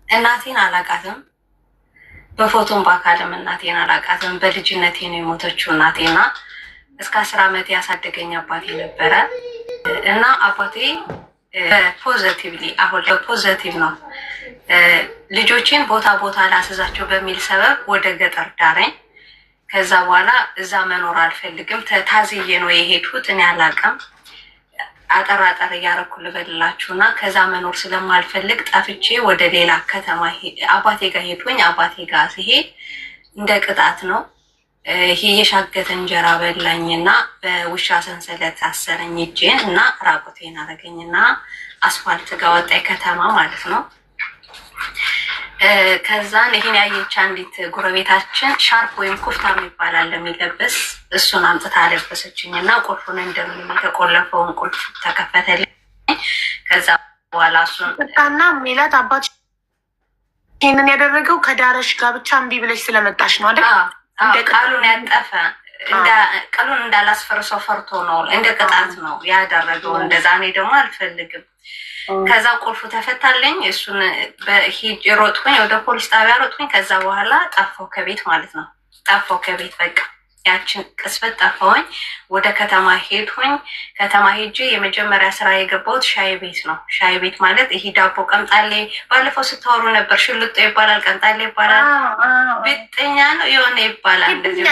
እናቴን አላቃትም። በፎቶም በአካልም እናቴን አላቃትም። በልጅነቴ ነው የሞተችው እናቴና እስከ 10 ዓመት ያሳደገኝ አባቴ ነበረ እና አባቴ በ positively አሁን በ positive ነው። ልጆችን ቦታ ቦታ ላስዛቸው በሚል ሰበብ ወደ ገጠር ዳረኝ። ከዛ በኋላ እዛ መኖር አልፈልግም። ታዝዬ ነው የሄድኩት። እኔ አላቅም። አጠር አጠር እያረኩ ልበልላችሁ እና ከዛ መኖር ስለማልፈልግ ጠፍቼ ወደ ሌላ ከተማ አባቴ ጋር ሄድኩኝ። አባቴ ጋር ሲሄድ እንደ ቅጣት ነው ይሄ የሻገተ እንጀራ በላኝና በውሻ ሰንሰለት አሰረኝ እጄን እና ራቁቴን አረገኝና አስፋልት ጋር ወጣኝ፣ ከተማ ማለት ነው። ከዛን ይሄን ያየች አንዲት ጎረቤታችን ሻርፕ ወይም ኩፍታ የሚባል አለ የሚለበስ፣ እሱን አምጥታ አለበሰችኝ እና ቁልፉን እንደምንም የተቆለፈውን ቁልፍ ተከፈተልኝ። ከዛ በኋላ እሱን እና ሜላት፣ አባት ይህንን ያደረገው ከዳረሽ ጋር ብቻ እምቢ ብለሽ ስለመጣሽ ነው አይደል? ቃሉን ያጠፈ ቃሉን እንዳላስፈርሰው ፈርቶ ነው፣ እንደ ቅጣት ነው ያደረገው። እንደዛ እኔ ደግሞ አልፈልግም። ከዛ ቁልፉ ተፈታልኝ። እሱን በሂጅ ሮጥኩኝ፣ ወደ ፖሊስ ጣቢያ ሮጥኩኝ። ከዛ በኋላ ጠፋው ከቤት ማለት ነው። ጠፋው ከቤት፣ በቃ ያችን ቅጽበት ጠፋሁኝ። ወደ ከተማ ሄድኩኝ። ከተማ ሄጄ የመጀመሪያ ስራ የገባሁት ሻይ ቤት ነው። ሻይ ቤት ማለት ይሄ ዳቦ ቀምጣሌ፣ ባለፈው ስታወሩ ነበር። ሽልጦ ይባላል፣ ቀምጣሌ ይባላል፣ ብጥኛ ነው የሆነ ይባላል፣ እንደዚህ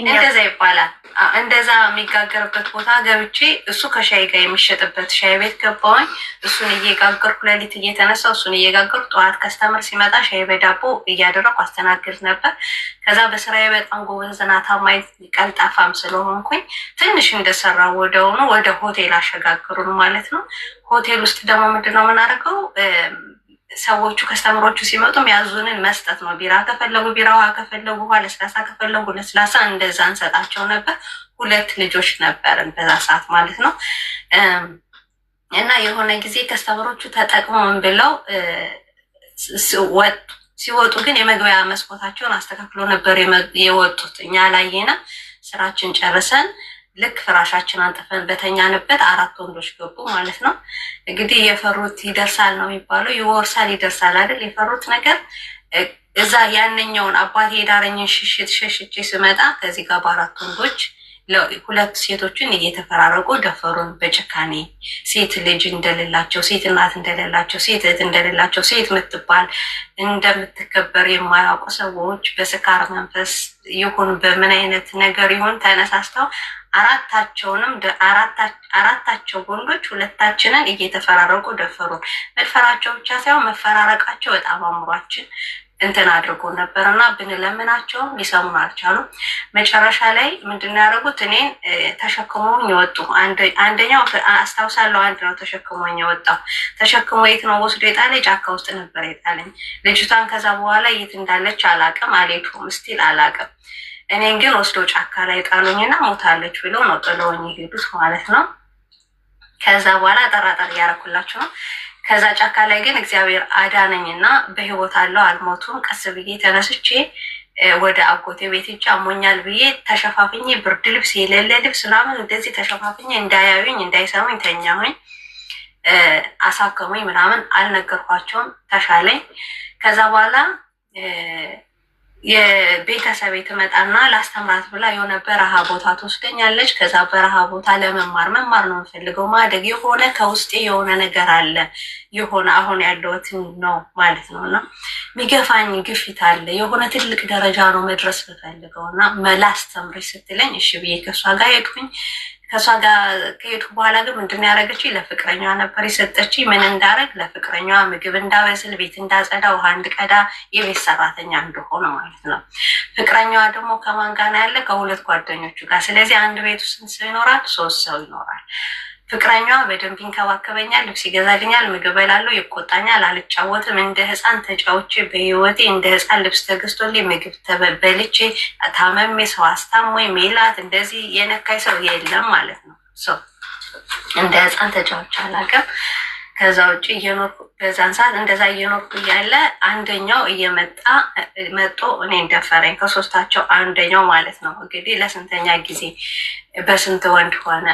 እንደዛ ይባላል። እንደዛ የሚጋገርበት ቦታ ገብቼ እሱ ከሻይ ጋር የሚሸጥበት ሻይ ቤት ገባሁኝ። እሱን እየጋገርኩ ሌሊት እየተነሳው እሱን እየጋገርኩ ጠዋት customer ሲመጣ ሻይ በዳቦ እያደረኩ አስተናግድ ነበር። ከዛ በስራዬ በጣም ጎበዝና ታማኝ ቀልጣፋም ስለሆንኩኝ ትንሽ እንደሰራ ወደውኑ ወደ ሆቴል አሸጋግሩን ማለት ነው። ሆቴል ውስጥ ደግሞ ምንድነው የምናደርገው? ሰዎቹ customer ኦቹ ሲመጡ ያዙንን መስጠት ነው። ቢራ ከፈለጉ ቢራ፣ ውሃ ከፈለጉ ውሃ፣ ለስላሳ ከፈለጉ ለስላሳ፣ እንደዛ እንሰጣቸው ነበር። ሁለት ልጆች ነበርን በዛ ሰዓት ማለት ነው። እና የሆነ ጊዜ customer ኦቹ ተጠቅመውን ብለው ወጡ። ሲወጡ ግን የመግቢያ መስኮታቸውን አስተካክሎ ነበር የወጡት። እኛ አላየንም። ስራችን ጨርሰን ልክ ፍራሻችን አንጥፈን በተኛንበት አራት ወንዶች ገቡ ማለት ነው። እንግዲህ የፈሩት ይደርሳል ነው የሚባለው፣ ይወርሳል ይደርሳል አይደል? የፈሩት ነገር እዛ ያንኛውን አባቴ የዳረኝን ሽሽት ሸሽቼ ስመጣ ከዚህ ጋር በአራት ወንዶች ሁለት ሴቶችን እየተፈራረቁ ደፈሩን በጭካኔ። ሴት ልጅ እንደሌላቸው፣ ሴት እናት እንደሌላቸው፣ ሴት እህት እንደሌላቸው፣ ሴት የምትባል እንደምትከበር የማያውቁ ሰዎች በስካር መንፈስ ይሁን በምን አይነት ነገር ይሁን ተነሳስተው አራታቸውንም አራታቸው ወንዶች ሁለታችንን እየተፈራረቁ ደፈሩን። መድፈራቸው ብቻ ሳይሆን መፈራረቃቸው በጣም አእምሯችን እንትን አድርጎ ነበር እና ብንለምናቸውም ሊሰሙን አልቻሉም። መጨረሻ ላይ ምንድን ነው ያደረጉት? እኔን ተሸክሞኝ ወጡ። አንደኛው አስታውሳለሁ፣ አንድ ነው ተሸክሞኝ የወጣው። ተሸክሞ የት ነው ወስዶ የጣለኝ? ጫካ ውስጥ ነበር የጣለኝ። ልጅቷን ከዛ በኋላ የት እንዳለች አላቅም፣ አልሄድኩም፣ still አላቅም። እኔን ግን ወስዶ ጫካ ላይ ጣሉኝና ሞታለች ብለው ነው ጥለውኝ የሄዱት ማለት ነው። ከዛ በኋላ ጠራጠር እያደረኩላቸው ነው። ከዛ ጫካ ላይ ግን እግዚአብሔር አዳነኝና በህይወት አለው፣ አልሞቱም። ቀስ ብዬ ተነስቼ ወደ አጎቴ ቤት ሄጄ አሞኛል ብዬ ተሸፋፍኜ ብርድ ልብስ የሌለ ልብስ ምናምን እንደዚህ ተሸፋፍኜ እንዳያዩኝ እንዳይሰሙኝ ተኛሁኝ። አሳከሙኝ ምናምን፣ አልነገርኳቸውም። ተሻለኝ። ከዛ በኋላ የቤተሰቤ ትመጣና ላስተምራት ብላ የሆነ በረሃ ቦታ ትወስደኛለች። ከዛ በረሃ ቦታ ለመማር መማር ነው የምፈልገው፣ ማደግ የሆነ ከውስጤ የሆነ ነገር አለ፣ የሆነ አሁን ያለሁትን ነው ማለት ነው፣ እና የሚገፋኝ ግፊት አለ። የሆነ ትልቅ ደረጃ ነው መድረስ የምፈልገው እና ላስተምርሽ ስትለኝ እሺ ብዬ ከእሷ ጋር ሄድኩኝ። ከእሷ ጋር ከሄድኩ በኋላ ግን ምንድን ያደረገችኝ? ለፍቅረኛዋ ነበር የሰጠችኝ። ምን እንዳረግ? ለፍቅረኛዋ ምግብ እንዳበስል፣ ቤት እንዳጸዳ፣ ውሃ እንድቀዳ፣ የቤት ሰራተኛ እንደሆነ ማለት ነው። ፍቅረኛዋ ደግሞ ከማን ጋር ነው ያለ? ከሁለት ጓደኞቹ ጋር። ስለዚህ አንድ ቤት ውስጥ ስንት ሰው ይኖራል? ሶስት ሰው ይኖራል። ፍቅረኛዋ በደንብ ይንከባከበኛል፣ ልብስ ይገዛልኛል፣ ምግብ እበላለሁ፣ ይቆጣኛል፣ አልጫወትም። እንደ ሕፃን ተጫውቼ በህይወቴ እንደ ሕፃን ልብስ ተገዝቶልኝ ምግብ በልቼ ታመሜ ሰው አስታሞኝ ሜላት እንደዚህ የነካኝ ሰው የለም ማለት ነው። እንደ ሕፃን ተጫውቼ አላውቅም። ከዛ ውጭ እየኖርኩ በዛን ሰዓት እንደዛ እየኖርኩ እያለ አንደኛው እየመጣ መጦ እኔን ደፈረኝ። ከሶስታቸው አንደኛው ማለት ነው። እንግዲህ ለስንተኛ ጊዜ በስንት ወንድ ሆነ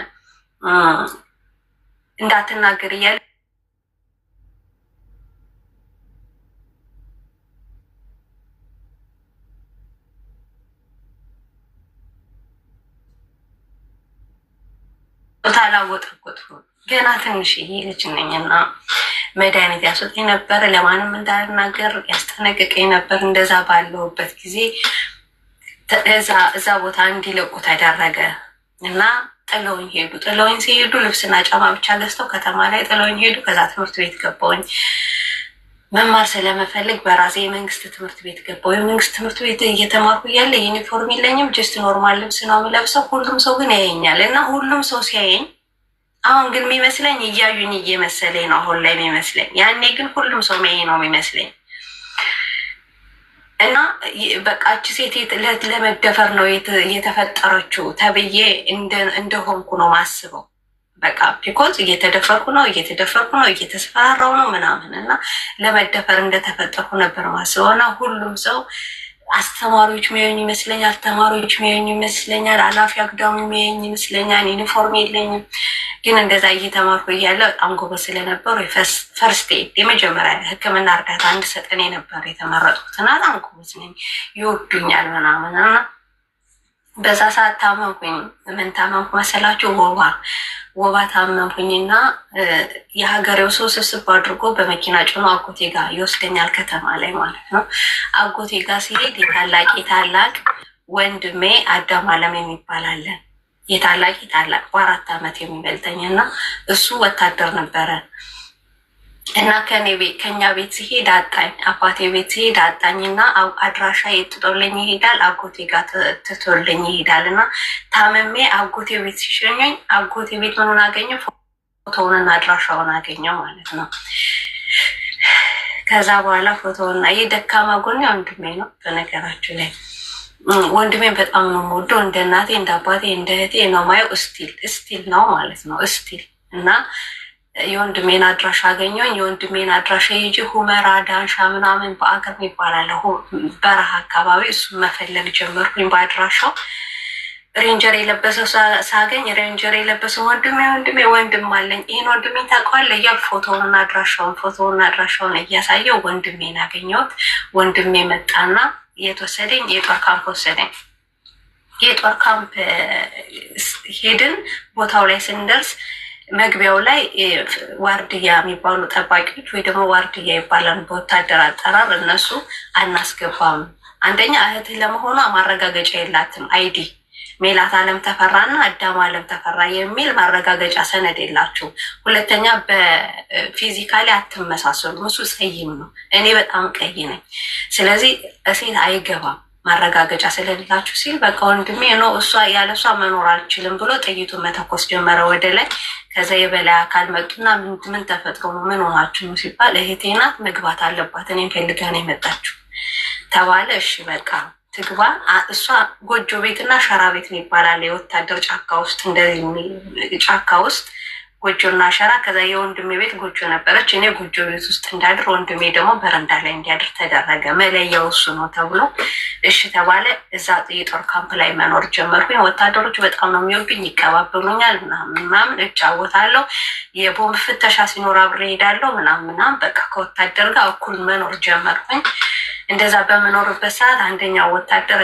እንዳትናገር እያለ አላወጠጎጥኩም። ገና ትንሽዬ ልጅ ነኝና መድኃኒት ያስወጣኝ ነበር። ለማንም እንዳልናገር ያስጠነቅቀኝ ነበር። እንደዛ ባለሁበት ጊዜ እዛ ቦታ እንዲለቁ ተደረገ እና ጥለውኝ ሄዱ። ጥለውኝ ሲሄዱ ልብስና ጫማ ብቻ ገዝተው ከተማ ላይ ጥለውኝ ሄዱ። ከዛ ትምህርት ቤት ገባሁኝ። መማር ስለመፈልግ በራሴ የመንግስት ትምህርት ቤት ገባሁ። የመንግስት ትምህርት ቤት እየተማርኩ እያለ ዩኒፎርም የለኝም፣ just normal ልብስ ነው የምለብሰው። ሁሉም ሰው ግን ያየኛል እና ሁሉም ሰው ሲያየኝ አሁን ግን የሚመስለኝ እያዩኝ እየመሰለኝ ነው አሁን ላይ የሚመስለኝ። ያኔ ግን ሁሉም ሰው የሚያየኝ ነው የሚመስለኝ እና በቃ እቺ ሴት ለመደፈር ነው የተፈጠረችው ተብዬ እንደሆንኩ ነው ማስበው። በቃ because እየተደፈርኩ ነው እየተደፈርኩ ነው እየተስፈራራው ነው ምናምን እና ለመደፈር እንደተፈጠርኩ ነበር ማስበው። እና ሁሉም ሰው አስተማሪዎች የሚያዩኝ ይመስለኛል፣ ተማሪዎች የሚያዩኝ ይመስለኛል፣ አላፊ አግዳሚ የሚያዩኝ ይመስለኛል። ዩኒፎርም የለኝም፣ ግን እንደዛ እየተማርኩ እያለ በጣም ጎበዝ ስለነበሩ first aid የመጀመሪያ ሕክምና እርዳታ እንድሰጠን ነበር የተመረጥኩት እና በጣም ጎበዝ ነኝ፣ ይወዱኛል ምናምን እና በዛ ሰዓት ታመምኩኝ። ምን ታመምኩ መሰላችሁ? ወባ ወባ ታመምኩኝና የሀገሬው ሰው ስብስብ አድርጎ በመኪና ጭኖ አጎቴ ጋር ይወስደኛል፣ ከተማ ላይ ማለት ነው። አጎቴ ጋር ሲሄድ የታላቅ የታላቅ ወንድሜ አዳም አለም የሚባል አለ። የታላቅ የታላቅ በ4 ዓመት የሚበልጠኝ እና እሱ ወታደር ነበረ እና ከኛ ቤት ሲሄድ አጣኝ። አባቴ ቤት ሲሄድ አጣኝ እና አድራሻ ትቶልኝ ይሄዳል። አጎቴ ጋር ትቶልኝ ይሄዳል እና ታምሜ አጎቴ ቤት ሲሸኘኝ አጎቴ ቤት ምኑን አገኘው? ፎቶውንና አድራሻውን አገኘው ማለት ነው። ከዛ በኋላ ፎቶውና ይህ ደካማ ጎኔ ወንድሜ ነው። በነገራችሁ ላይ ወንድሜን በጣም ነው የምወደው። እንደ እናቴ፣ እንደ አባቴ፣ እንደ እህቴ ነው ማየው። Still ነው ማለት ነው still እና የወንድሜን አድራሻ አገኘሁኝ። የወንድሜን አድራሻ ይዤ ሁመራ ዳንሻ ምናምን በአገር ይባላል በረሃ አካባቢ እሱን መፈለግ ጀመርኩኝ። በአድራሻው ሬንጀር የለበሰው ሳገኝ ሬንጀር የለበሰው ወንድሜ ወንድሜ ወንድም አለኝ፣ ይህን ወንድሜን ታውቀዋለህ እያልኩ ፎቶውንና አድራሻውን ፎቶውንና አድራሻውን እያሳየው ወንድሜን አገኘሁት። ወንድሜ መጣና የት ወሰደኝ? የጦር ካምፕ ወሰደኝ። የጦር ካምፕ ሄድን። ቦታው ላይ ስንደርስ መግቢያው ላይ ዋርድያ የሚባሉ ጠባቂዎች ወይ ደግሞ ዋርድያ ይባላል በወታደር አጠራር፣ እነሱ አናስገባም። አንደኛ እህትህ ለመሆኗ ማረጋገጫ የላትም፣ ID ሜላት አለም ተፈራና አዳም አለም ተፈራ የሚል ማረጋገጫ ሰነድ የላችሁም። ሁለተኛ በ physically አትመሳሰሉም። እሱ ጸይም ነው፣ እኔ በጣም ቀይ ነኝ። ስለዚህ ሴት አይገባም ማረጋገጫ ስለሌላችሁ ሲል በቃ ወንድሜ ነው እሷ ያለ እሷ መኖር አልችልም ብሎ ጥይቱን መተኮስ ጀመረ ወደ ላይ። ከዛ የበላይ አካል መጡና ምን ተፈጥሮ ነው ምን ሆናችሁ ነው ሲባል እህቴ ናት መግባት አለባት እኔን ፈልጋ ነው የመጣችሁ ተባለ። እሺ በቃ ትግባ። እሷ ጎጆ ቤትና ሸራ ቤት ይባላል የወታደር ጫካ ውስጥ እንደዚህ ጫካ ውስጥ ጎጆና ሸራ። ከዛ የወንድሜ ቤት ጎጆ ነበረች። እኔ ጎጆ ቤት ውስጥ እንዳድር፣ ወንድሜ ደግሞ በረንዳ ላይ እንዲያድር ተደረገ። መለያው እሱ ነው ተብሎ እሺ ተባለ። እዛ የጦር ካምፕ ላይ መኖር ጀመርኩኝ። ወታደሮች በጣም ነው የሚወዱኝ፣ ይቀባበሉኛል፣ ምናምን ምናምን፣ እጫወታለሁ። የቦምብ ፍተሻ ሲኖር አብሬ እሄዳለሁ ምናምን ምናምን። በቃ ከወታደር ጋር እኩል መኖር ጀመርኩኝ። እንደዛ በምኖርበት ሰዓት አንደኛው ወታደር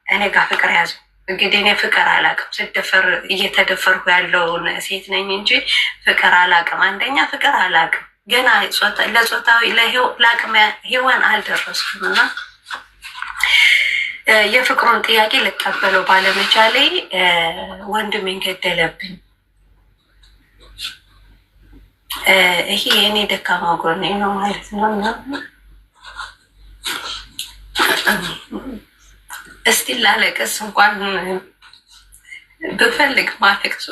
እኔ ጋር ፍቅር ያዘው። እንግዲህ እኔ ፍቅር አላውቅም። ስደፈር እየተደፈርኩ ያለውን ሴት ነኝ እንጂ ፍቅር አላውቅም። አንደኛ ፍቅር አላውቅም። ገና ለጾታዊ ለአቅመ ሔዋን አልደረስኩም እና የፍቅሩን ጥያቄ ልቀበለው ባለመቻሌ ወንድሜን ገደለብኝ። ይሄ የእኔ ደካማ ጎኔ ነው ማለት ነው። እና እስቲ ላለቅስ እንኳን ብፈልግ ማለቅስ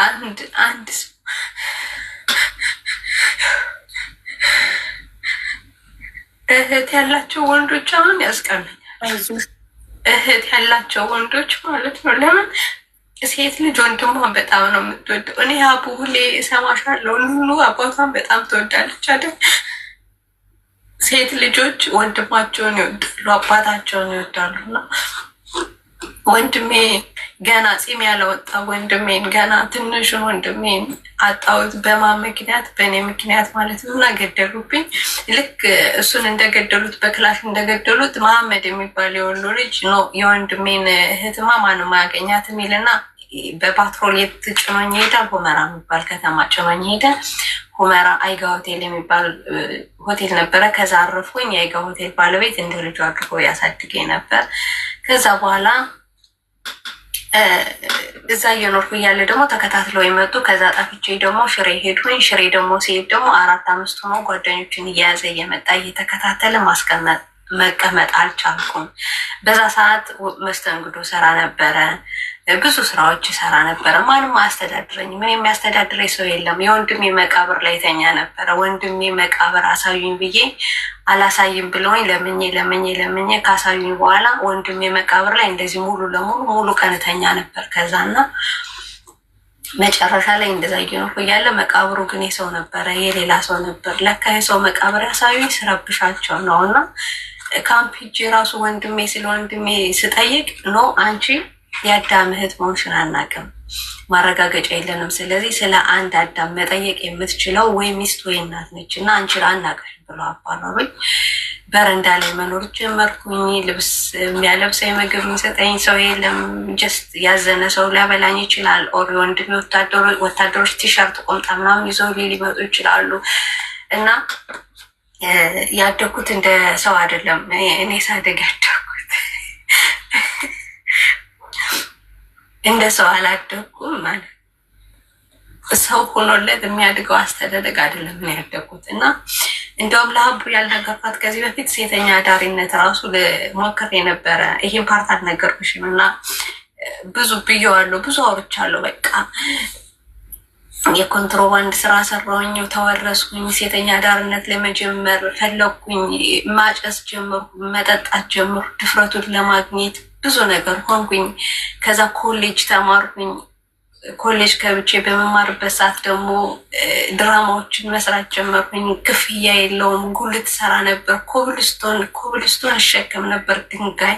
አንድ አንድ እህት ያላቸው ወንዶች አሁን ያስቀኑኛል። እህት ያላቸው ወንዶች ማለት ነው። ለምን ሴት ልጅ ወንድሟን በጣም ነው የምትወደው። እኔ አቡ ሁሌ እሰማሻለሁ፣ ኑኑ አባቷን በጣም ትወዳለች አይደል? ሴት ልጆች ወንድማቸውን ይወዳሉ፣ አባታቸውን ይወዳሉ። እና ወንድሜ ገና ፂም ያለወጣ ወንድሜን፣ ገና ትንሹን ወንድሜን አጣሁት። በማን ምክንያት? በእኔ ምክንያት ማለት ነው። እና ገደሉብኝ። ልክ እሱን እንደገደሉት፣ በክላሽ እንደገደሉት፣ መሐመድ የሚባል የወሎ ልጅ ነው፣ የወንድሜን እህትማ ማንም አያገኛትም ይልና በፓትሮል ጭኖኝ ይሄዳል። ሁመራ የሚባል ከተማ ጭኖኝ ሄደ። ሁመራ አይጋ ሆቴል የሚባል ሆቴል ነበረ። ከዛ አረፍኩኝ። የአይጋ ሆቴል ባለቤት እንደ ልጁ አድርጎ ያሳድገኝ ነበር። ከዛ በኋላ እዛ እየኖርኩ እያለ ደግሞ ተከታትለው የመጡ። ከዛ ጠፍቼ ደግሞ ሽሬ ሄድኩኝ። ሽሬ ደግሞ ሲሄድ ደግሞ አራት አምስት ሆኖ ጓደኞችን እየያዘ እየመጣ እየተከታተለ ማስቀመጥ መቀመጥ አልቻልኩም። በዛ ሰዓት መስተንግዶ ሰራ ነበረ፣ ብዙ ስራዎች ሰራ ነበረ። ማንም አያስተዳድረኝም። ምን የሚያስተዳድረኝ ሰው የለም። የወንድሜ መቃብር ላይ ተኛ ነበረ። ወንድሜ መቃብር አሳዩኝ ብዬ አላሳይም ብለውኝ ለምኜ ለምኜ ለምኜ ካሳዩኝ በኋላ ወንድሜ መቃብር ላይ እንደዚህ ሙሉ ለሙሉ ሙሉ ቀን ተኛ ነበር። ከዛና መጨረሻ ላይ እንደዛ እየኖርኩ እያለ መቃብሩ ግን የሰው ነበረ፣ የሌላ ሰው ነበር። ለካ የሰው መቃብር ያሳዩኝ ስረብሻቸው ነው። እና ካምፕ ሄጄ ራሱ ወንድሜ ስለ ወንድሜ ስጠይቅ no፣ አንቺ የአዳም እህት መሆንሽን አናውቅም፣ ማረጋገጫ የለንም። ስለዚህ ስለ አንድ አዳም መጠየቅ የምትችለው ወይ ሚስት ወይ እናት ነች እና አንቺን አናውቅሽም ብለው አባረሩኝ። በረንዳ ላይ መኖር ጀመርኩኝ። ልብስ የሚያለብሰኝ፣ ምግብ የሚሰጠኝ ሰው የለም። Just ያዘነ ሰው ሊያበላኝ ይችላል። Or የወንድሜ ወታደሮች ቲሸርት፣ ቁምጣ ምናምን ይዘው ሊመጡ ይችላሉ። እና ያደግኩት እንደ ሰው አይደለም። እኔ ሳደግ ያደግኩት እንደ ሰው አላደግኩም፣ ማለት ሰው ሆኖለት የሚያድገው አስተዳደግ አይደለም እኔ ያደግኩት። እና እንደውም ለሀቡ ያልነገርኳት ከዚህ በፊት ሴተኛ አዳሪነት ራሱ ሞክሬ ነበረ። ይሄን part አልነገርኩሽም እና ብዙ ብዬዋለሁ፣ ብዙ አውርቻለሁ። በቃ የኮንትሮባንድ ስራ ሰራሁኝ፣ ተወረስኩኝ። ሴተኛ አዳሪነት ለመጀመር ፈለግኩኝ፣ ማጨስ ጀመርኩ፣ መጠጣት ጀመርኩ። ድፍረቱን ለማግኘት ብዙ ነገር ሆንኩኝ። ከዛ ኮሌጅ ተማርኩኝ። ኮሌጅ ገብቼ በመማርበት ሰዓት ደግሞ ድራማዎችን መስራት ጀመርኩኝ። ክፍያ የለውም። ጉልት ሰራ ነበር። ኮብልስቶን ኮብልስቶን እሸከም ነበር፣ ድንጋይ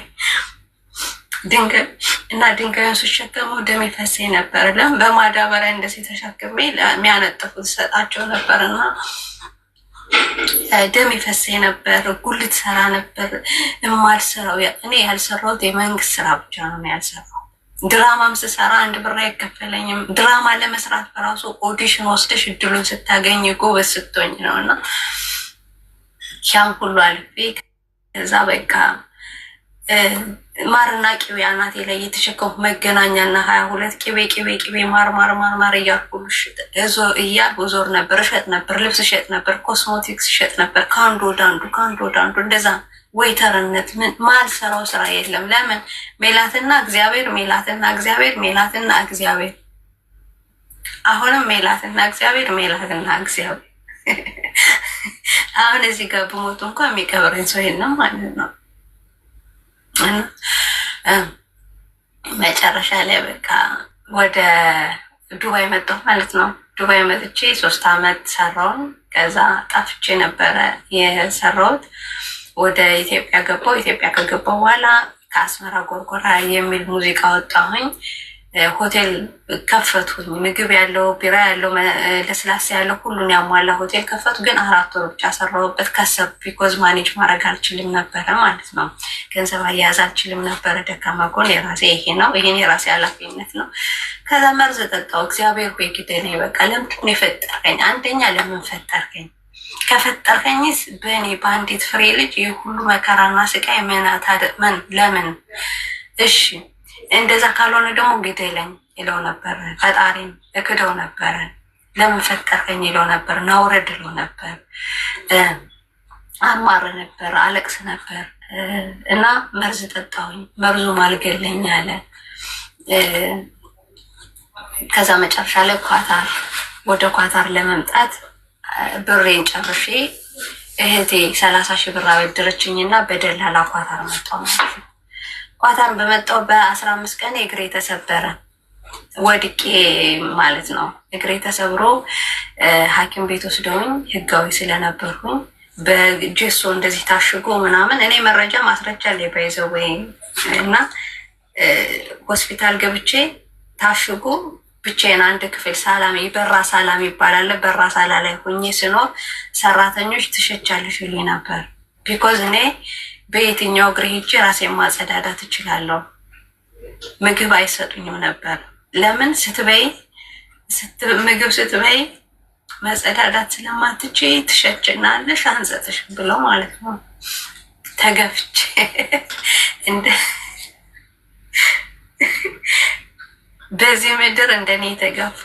ድንጋይ። እና ድንጋዩን ስሸከመው ደም ይፈሰኝ ነበር። ለምን በማዳበሪያ እንደዚህ ተሸክሜ የሚያነጥፉት ሰጣቸው ነበር እና ደም ይፈሰኝ ነበር። ጉልት ሰራ ነበር። የማልሰራው፣ እኔ ያልሰራሁት የመንግስት ስራ ብቻ ነው ያልሰራው። ድራማም ስሰራ አንድ ብር አይከፈለኝም። ድራማ ለመስራት በራሱ audition ወስደሽ እድሉን ስታገኝ፣ ጎበዝ ስትሆኝ ነው። እና ያን ሁሉ አልፌ ከዛ በቃ ማርና ቅቤ አናቴ ላይ የተሸከምኩ መገናኛና 22 ቅቤ ቅቤ ቅቤ፣ ማር ማር ማር ማር እያልኩ እያልኩ ዞር ነበር፣ እሸጥ ነበር፣ ልብስ እሸጥ ነበር፣ ኮስሞቲክስ እሸጥ ነበር። ከአንዱ ወደ አንዱ፣ ከአንዱ ወደ አንዱ እንደዛ waiter ነት፣ ምን ማልሰራው ስራ የለም። ለምን? ሜላትና እግዚአብሔር፣ ሜላትና እግዚአብሔር፣ ሜላትና እግዚአብሔር፣ አሁንም ሜላትና እግዚአብሔር፣ ሜላትና እግዚአብሔር። አሁን እዚህ ጋር ብሞት እንኳ የሚቀብረኝ ሰው የለም ማለት ነው። መጨረሻ ላይ በቃ ወደ ዱባይ መጣሁ ማለት ነው። ዱባይ መጥቼ 3 አመት ሰራውን። ከዛ ጠፍቼ ነበረ የሰራሁት። ወደ ኢትዮጵያ ገባሁ። ኢትዮጵያ ከገባሁ በኋላ ከአስመራ ጎርጎራ የሚል ሙዚቃ ወጣሁኝ። ሆቴል ከፈትኩኝ። ምግብ ያለው፣ ቢራ ያለው፣ ለስላሳ ያለው፣ ሁሉን ያሟላ ሆቴል ከፈቱ። ግን 4 ወር ብቻ ሰራሁበት፣ ከሰርኩ። Because manage ማድረግ አልችልም ነበረ ማለት ነው። ገንዘብ አያያዝ አልችልም ነበረ። ደካማ ጎን የራሴ ይሄ ነው። ይሄን የራሴ ኃላፊነት ነው። ከዛ መርዝ ጠጣው። እግዚአብሔር ሆይ ግደለኝ፣ በቃ ለምንድን ነው የፈጠርከኝ? አንደኛ ለምን ፈጠርከኝ? ከፈጠርከኝስ በእኔ በአንዲት ፍሬ ልጅ ይህ ሁሉ መከራና ስቃይ ምን ለምን? እሺ እንደዛ ካልሆነ ደግሞ ግደለኝ ይለው ነበር። ፈጣሪን እክደው ነበረ። ለምን ፈጠርከኝ ይለው ነበር። ናውረድ ይለው ነበር። አማረ ነበር፣ አለቅስ ነበር እና መርዝ ጠጣሁኝ። መርዙም አልገለኝ አለ። ከዛ መጨረሻ ላይ ኳታር፣ ወደ ኳታር ለመምጣት ብሬን ጨርሼ እህቴ 30,000 ብር አበደረችኝ እና በደላላ ኳታር መጣሁ ማለት ነው። ኳታር በመጣሁ በ15 ቀን እግሬ ተሰበረ። ወድቄ ማለት ነው። እግሬ ተሰብሮ ሐኪም ቤት ወስደውኝ ህጋዊ ስለነበርኩኝ በጀሶ እንደዚህ ታሽጎ ምናምን፣ እኔ መረጃ ማስረጃ ላይ by the way እና ሆስፒታል ገብቼ ታሽጎ ብቻዬን አንድ ክፍል ሳላሚ በራ ሳላሚ ይባላል። በራ ሳላ ላይ ሆኜ ስኖር ሰራተኞች ትሸቻለሽ ይሉኝ ነበር። Because እኔ በየትኛው እግሬ ሄጄ ራሴን ማጸዳዳት እችላለሁ። ምግብ አይሰጡኝም ነበር። ለምን ስትበይ ምግብ ስትበይ መጸዳዳት ስለማትችይ ትሸችናለሽ፣ አንሰጥሽም ብለው ማለት ነው። ተገፍቼ እንደ በዚህ ምድር እንደኔ የተገፋ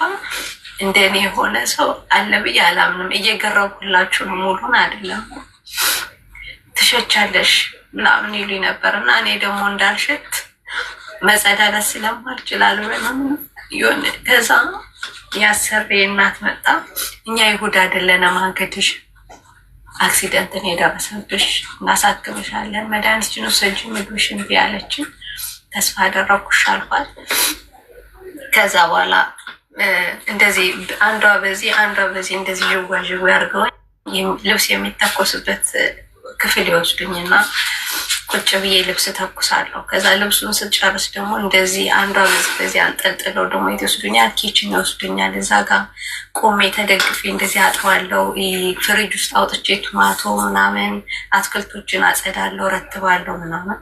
እንደኔ የሆነ ሰው አለ ብዬ አላምንም። እየገረብኩላችሁ ነው፣ ሙሉን አይደለም። ትሸቻለሽ ምናምን ይሉኝ ነበር እና እኔ ደግሞ እንዳልሸት መጸዳዳት ስለማልችል አልበላም የሆነ። ከዛ ያሰሬ እናት መጣ። እኛ ይሁዳ አይደለንም አንክድሽ፣ accident ን የደረሰብሽ፣ እናሳክምሻለን፣ መድኃኒትሽን ውሰጂ፣ ምግብሽን ብዪ አለችን። ተስፋ አደረኩሽ አልኳት። ከዛ በኋላ እንደዚህ አንዷ በዚህ አንዷ በዚህ እንደዚህ ዥዋ ዥዋ ያርገውኝ ልብስ የሚተኮስበት ክፍል ይወስዱኝና ቁጭ ብዬ ልብስ ተኩሳለሁ። ከዛ ልብሱን ስጨርስ ደግሞ እንደዚህ አንዷ በዚህ በዚህ አንጠልጥለው ደግሞ የት ይወስዱኛል? Kitchen ይወስዱኛል። እዛ ጋር ቆሜ ተደግፌ እንደዚህ አጥባለሁ። ፍሪጅ ውስጥ አውጥቼ tomato ምናምን አትክልቶችን አጸዳለሁ፣ ረትባለሁ ምናምን፣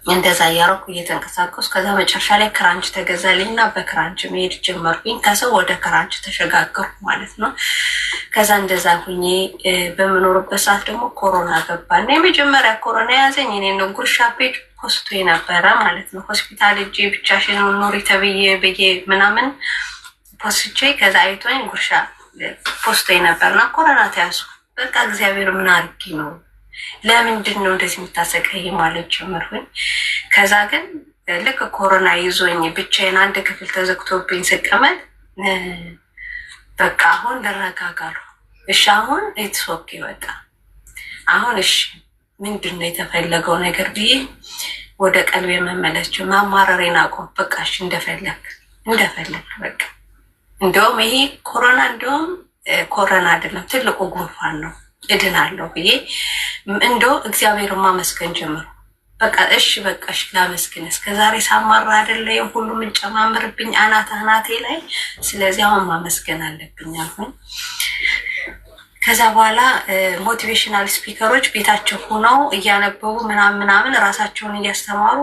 እንደዛ እያደረኩ እየተንቀሳቀሱ ከዛ መጨረሻ ላይ ክራንች ተገዛልኝ እና በክራንች መሄድ ጀመርኩኝ። ከሰው ወደ ክራንች ተሸጋገርኩ ማለት ነው። ከዛ እንደዛ ሁኜ በምኖርበት ሰዓት ደግሞ ኮሮና ገባ እና የመጀመሪያ ኮሮና የያዘኝ እኔ ነው። ጉርሻ page post የነበረ ማለት ነው። ሆስፒታል እጄ ብቻሽን ኑሪ ተብዬ ብዬ ምናምን ፖስቼ ከዛ አይቶኝ ጉርሻ post ነበር እና ኮሮና ተያዝኩ። በቃ እግዚአብሔር ምን አድርጊ ነው፣ ለምንድን ነው እንደዚህ የምታሰቃይ ማለት ጀመርኩኝ። ከዛ ግን ልክ ኮሮና ይዞኝ ብቻዬን አንድ ክፍል ተዘግቶብኝ ስቀመጥ በቃ አሁን ልረጋጋሉ። እሺ አሁን it's okay፣ በቃ አሁን እሺ ምንድን ነው የተፈለገው ነገር ብዬ ወደ ቀልቤ መመለስ ማማረሬን አቆም። በቃ እሺ እንደፈለግ እንደፈለግ፣ በቃ እንደውም ይሄ ኮሮና እንደውም ኮሮና አይደለም፣ ትልቁ ጉንፋን ነው፣ እድናለሁ ብዬ እንደው እግዚአብሔር ማመስገን ጀምሩ። በቃ እሺ በቃ እሺ ላመስግን፣ እስከ ዛሬ ሳማራ አይደለ ሁሉ የምንጨማምርብኝ አናት አናቴ ላይ፣ ስለዚህ አሁን ማመስገን አለብኝ አልኩኝ። ከዛ በኋላ motivational speaker ኦች ቤታቸው ሆነው እያነበቡ ምናምን ምናምን ራሳቸውን እያስተማሩ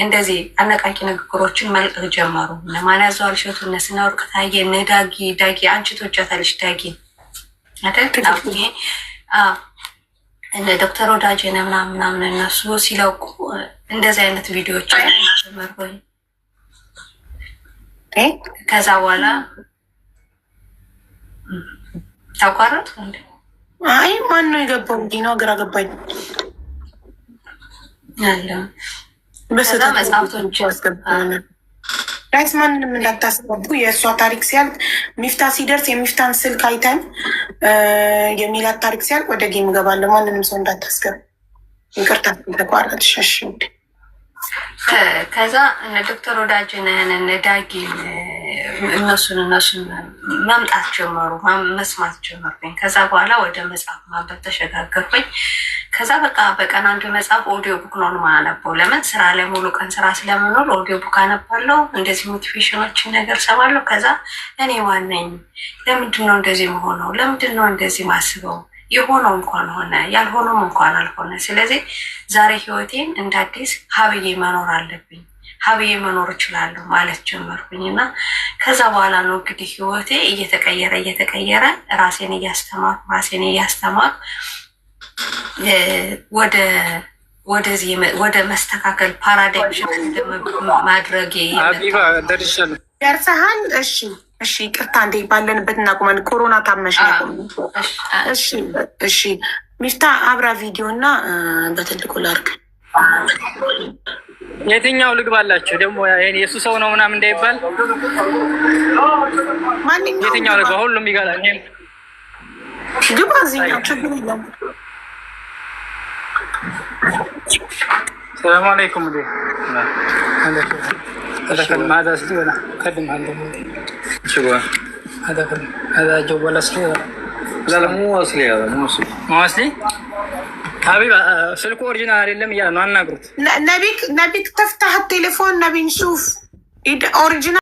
እንደዚህ አነቃቂ ንግግሮችን መልቀቅ ጀመሩ። እነ ማንያዘዋል እሸቱ፣ እነ ስነ ወርቅ ታዬ፣ እነ ዳጊ። ዳጊ አንቺ ትወጃታለሽ ዳጊ አይደል? እነ ዶክተር ወዳጄነ ምናምን ምናምን እነሱ ሲለቁ እንደዚህ አይነት ቪዲዮዎች ጀመርኩኝ። ከዛ በኋላ ታቋረጥ። አይ ማን ነው የገባው? እንዲህ ነው፣ ግራ ገባኝ። አለ መጽሐፍቶች። Guys ማንንም እንዳታስገቡ። የእሷ ታሪክ ሲያልቅ፣ ሚፍታ ሲደርስ የሚፍታን ስልክ አይተን የሚላት ታሪክ ሲያልቅ ወደ game እገባለሁ። ማንንም ሰው እንዳታስገቡ። ይቅርታ ተቋረጥሽ። እሺ። ከዛ እነ ዶክተር ወዳጅነህን እነ ዳጊን እነሱን መምጣት ጀመሩ፣ መስማት ጀመርኩኝ። ከዛ በኋላ ወደ መጽሐፍ ማንበብ ተሸጋገርኩኝ። ከዛ በቃ በቀን አንድ መጽሐፍ audio book ነው የማነበው። ለምን ስራ ላይ ሙሉ ቀን ስራ ስለምኖር audio book አነባለሁ። እንደዚህ motivation ኦችን ነገር ሰማለሁ። ከዛ እኔ ዋነኝ ለምንድን ነው እንደዚህ መሆነው? ለምንድን ነው እንደዚህ ማስበው? የሆነው እንኳን ሆነ፣ ያልሆነውም እንኳን አልሆነ። ስለዚህ ዛሬ ህይወቴን እንደ አዲስ ሀብዬ መኖር አለብኝ፣ ሀብዬ መኖር እችላለሁ ማለት ጀመርኩኝ እና ከዛ በኋላ ነው እንግዲህ ህይወቴ እየተቀየረ እየተቀየረ ራሴን እያስተማርኩ ራሴን እያስተማርኩ ወደ ወደዚህ ወደ መስተካከል paradigm shift ማድረግ። ደርሰሃል? እሺ፣ ይቅርታ እንዴ ባለንበት እናቁማለን። ኮሮና ታመሽ ነው። እሺ፣ ሚፍታ አብራ ቪዲዮ እና በትልቁ ላድርግ። የትኛው ልግባላችሁ ደግሞ የእሱ ሰው ነው ምናምን እንዳይባል። ማንኛውም። የትኛው ልግባ? ሁሉም ይገላል። ግባ፣ እዚህኛው ችግር የለም። ሰላም አለይኩም። هذا فيلم هذا اصلي ولا خدم هذا؟ شو هذا فيلم هذا جوال اصلي ولا؟ لا لا، مو اصلي، هذا مو اصلي. مو اصلي؟ ሀቢባ ስልኩ original አይደለም እያለ ነው። አናግሩት። نبيك تفتح التليفون، نبي نشوف original.